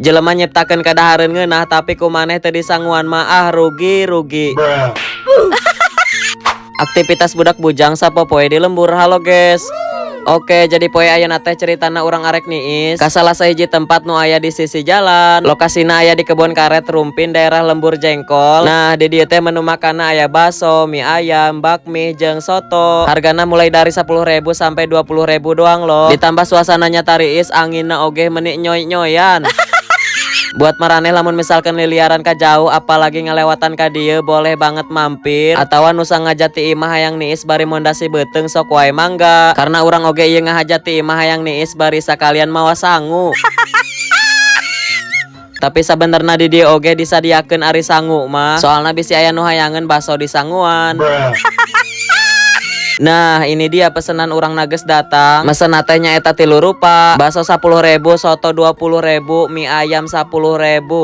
Jelema nyiptakeun kadahareun ngeunah, tapi ku maneh teu disanguan mah, ah, rugi rugi. Aktivitas budak bujang sapopoe di lembur. Halo, guys. Oke, jadi poe ayeuna teh ceritana urang arek niis ka salah sahiji tempat nu aya di sisi jalan. Lokasina aya di Kebon Karet Rumpin, daerah Lembur Jengkol. Nah, di dieu teh menu makanna aya baso, mie ayam, bakmi, jeung soto. Hargana mulai dari 10.000 sampai 20.000 doang loh. Ditambah suasananya tariis, anginna oge meni nyoy-nyoyan. Buat maraneh lamun misalkan liliaran ka jauh, apalagi ngalewatan ka dieu, boleh banget mampir, atau nu sangaja ti imah hayang niis bari mondasi beuteung, sok wae mangga, karena urang oge ieu ngahaja ti imah hayang niis bari sakalian mawa sangu. Tapi sabenerna di dieu oge disadiakeun ari sangu mah, soalna bisi aya nu hayangeun baso disanguan. Nah, ini dia pesanan urang na geus datang. Mesen teh nyaeta tilu rupa. Bakso 10.000, soto 20.000, mie ayam 10.000.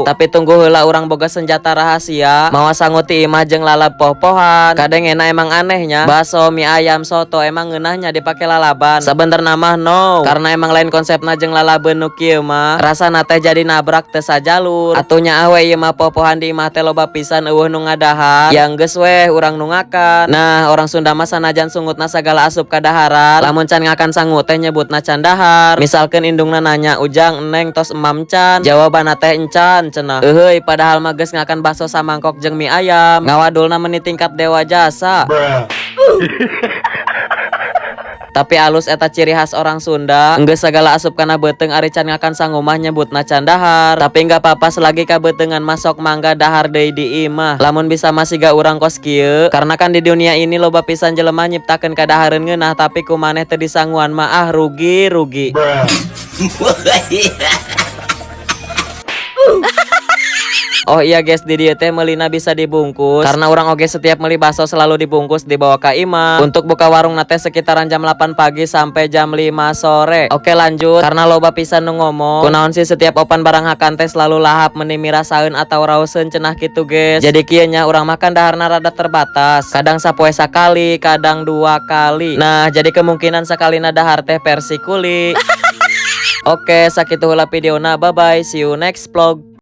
Tapi tunggu heula, urang boga senjata rahasia. Mawa sangu ti imah jeung lalab poh-pohan. Kadang enak emang anehnya. Bakso, mie ayam, soto emang ngeunahnya dipake lalaban. Sabenerna mah no. Karena emang lain konsepna jeung lalabeun nu kieu mah. Rasana teh jadi nabrak, teu sajalur. Atuh nya we, ieu mah poh-pohan di imah teh loba pisan, euweuh nu ngadahar. Yang geus weh urang nu ngakan. Nah, orang Sunda mah sanajan sungutna sagala asup kadaharan, lamun can ngakan sangu teh nyebutna can dahar. Misalkan indungna nanya, "Ujang, Neng tos emam can?" Jawabanna teh, "Encan," cenah. Euheuy, padahal mah geus ngakan bakso samangkok jeung mie ayam. Ngawadulna meni tingkat dewa jasa. Tapi alus eta ciri khas orang Sunda. Enggeus sagala asup kana beuteung, ari can ngakan sangu mah nyebutna can dahar. Tapi nggak apa-apa, selagi kabeuteungan masuk mangga dahar deui di imah. Lamun bisa masih ga urang kos kieu, karena kan di dunia ini loba pisan jelema nyiptakeun kadahareun ngeunah, tapi ku maneh teu disanguan mah, ah, rugi rugi. Oh iya guys, di dieu teh meulina bisa dibungkus. Karena urang oge setiap beli bakso selalu dibungkus, dibawa ke imah. Untuk buka warung teh sekitaran jam 8 pagi sampai jam 5 sore. Oke, lanjut, karena loba pisan nu ngomong, "Kunaon sih setiap opan barang hakan teh selalu lahap, meni mirasaeun atau raoseun?" cenah gitu, guys. Jadi kieu nya, urang makan daharna rada terbatas. Kadang sapoe sakali, kadang dua kali. Nah, jadi kemungkinan sakalina dahar teh versi kuli. Oke, sakitu heula videona. Bye bye, see you next vlog.